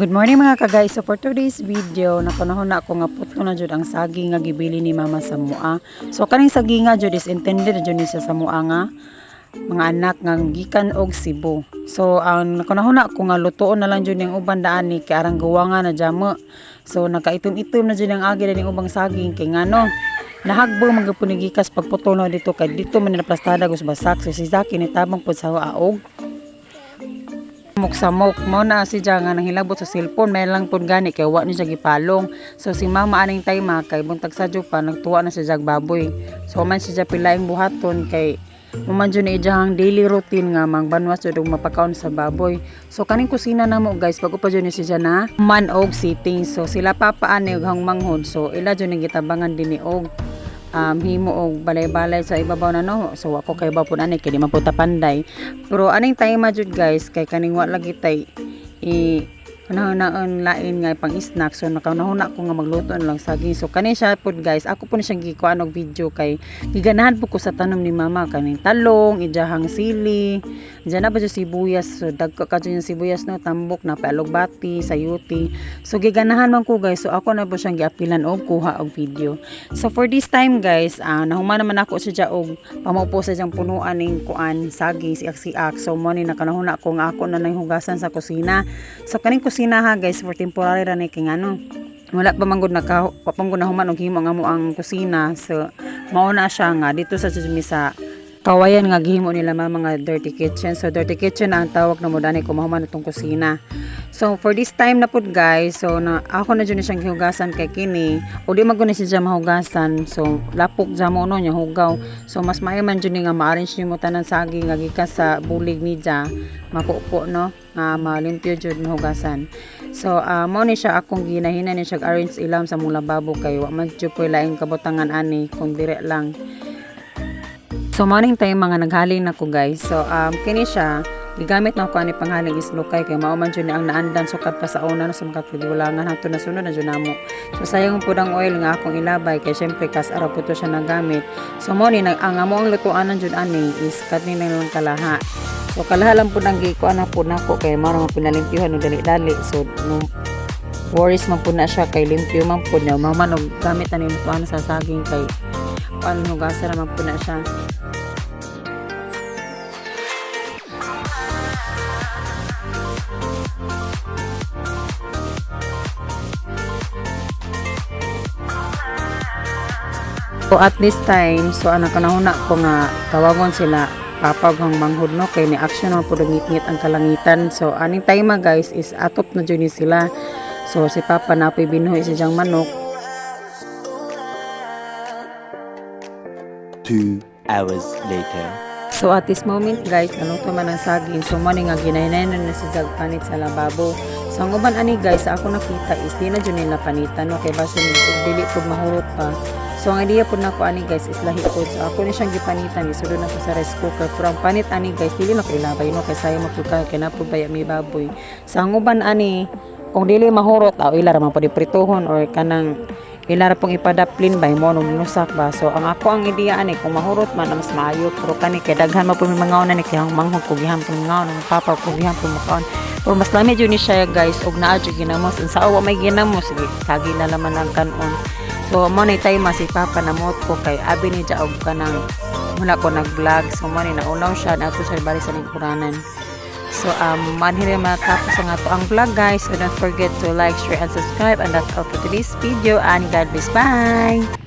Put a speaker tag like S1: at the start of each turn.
S1: Good morning, mga kagay. So for today's video, napanahon na ako nga puto na jud ang saging nga gibili ni Mama sa mua. So kaning saging nga jud is intended na jud ni siya sa mua nga mga anak nga gikan og Cebu. So ang nakanahon na ako nga lutoon na lang jud ning uban daan ni kay arang gawa nga na jamo. So nakaitom-itom na jud ang agi ning ubang saging kay ngano nahagbo man gyud ni gikas pagputol na dito kay dito man naplastada gus basak. So si Zaki ni tabang pud sa aog samok-samok mo na si siya nga nanghilabot sa cellphone, may lang pud gani kay wa ni siya gipalong. So si Mama aning time kay buntag sa pa nagtuwa na siya jag baboy. So man siya pilaing buhaton kay muman jud ni iyang daily routine nga mangbanwas jud og mapakaon sa baboy. So kaning kusina namo, guys, bago pa jud ni siya na man og sitting. So sila papa ani og hang manghod, so ila jud ni gitabangan dinhi og himo og balay-balay sa ibabaw na, no. So ako kay ba pud ani kay di man pud ta panday, pero aning time jud, guys, kay kaning wa lagi tay i panahon lain nga pang snack, so nakanahuna ko nga magluto na lang saging. So kani siya pud, guys, ako po ni siyang gikuan og video kay giganahan po ko sa tanom ni Mama, kaning talong, ijahang sili, diyan na ba jud sibuyas. So dagko ka jud yung sibuyas, no, tambok na pa, alugbati, sayuti. So giganahan man ko, guys, so ako na po siyang giapilan og kuha og video. So for this time, guys, nahuman naman ako siya og pamaupo sa diyang punuan ning kuan saging siak-siak. So mo ni nakanahuna ko nga ako na nang hugasan sa kusina. So kaning kusina ha, guys, for temporary ra ni kay ngano wala pa man gud naka wa pa man gud nahuman og himo nga mo ang kusina. So mao na siya nga dito sa mi sa kawayan nga gihimo nila mga dirty kitchen. So dirty kitchen na ang tawag na mo dani kung mahuman itong kusina. So for this time na pud, guys, so na ako na jud ni siyang gihugasan kay kini o di man gud ni siya mahugasan. So lapok jamo no nya hugaw. So mas maayo man jud ni nga ma-arrange nimo tanan saging nga gikan sa bulig niya mapupo, no, nga malimpyo jud mahugasan. So mao ni siya akong ginahina ni siya arrange ilam sa mong lababo kay wa man jud koy laing kabutangan ani kung dire lang. So morning time mga naghaling na ko, guys. So kini siya gigamit na ko ani panghaling is lukay kay mao man jud ni ang naandan sukad pa sa una, no, sa mga tigulangan hangtod nasunod na jud namo. So sayang pud ang oil nga akong ilabay kay syempre kas araw pud to siya nagamit. So mo ni nag ang amo ang lutuanan jud ani is kani lang kalaha. So kalaha lang pud ang gikuan na pud nako kay mao ra pinalimpyuhan og dali-dali. So no worries man pud na siya kay limpyo man pud niya. Mao man og gamit ani lutuan sa saging kay kuan hugasan naman pud na siya. So at this time, so anak kanahuna ko nga tawagon sila papa ug manghod, no, kay ni action naman pud ngit-ngit ang kalangitan. So aning time, guys, is atop na jud ni sila. So si Papa napoy binuhi sa siyang manok.
S2: 2 hours later.
S1: So at this moment, guys, naluto man ang saging. So mo ni nga ginahinay na si Jag panit sa lababo. So ang uban ani, guys, sa ako nakita is di na jud nila panitan, no, kay basin dili pud mahurot pa. So ang idea pud nako ani, guys, is lahi pud. So ako ni siyang gipanitan, isulod na ko sa rice cooker. Pero ang panit ani, guys, dili na ko ilabay, no, kay sayang man pud kayo kay naa pud baya may baboy. So ang uban ani kung dili mahurot aw ila ra man pud prituhon or kanang ila ra pong ipadaplin ba mo nung nusak ba. So ang ako ang ideya ani kung mahurot man mas maayo, pero kani kay daghan man pud may mangaon ani kay ang manghod ko gihapon mangaon, ang papa ko gihapon makaon. Pero mas lami jud ni siya, guys, og naa jud ginamos. Unsa wa may ginamos, sige sagi na laman ang kanon. So mo ni time si Papa namot ko kay abi ni og kanang wala ko nag-vlog. So mo ni naulaw siya nato sa bali sa lingkuranan. So, manhin matapos ang ato ang vlog, guys. So, don't forget to like, share, and subscribe. And that's all for today's video. And God bless. Bye!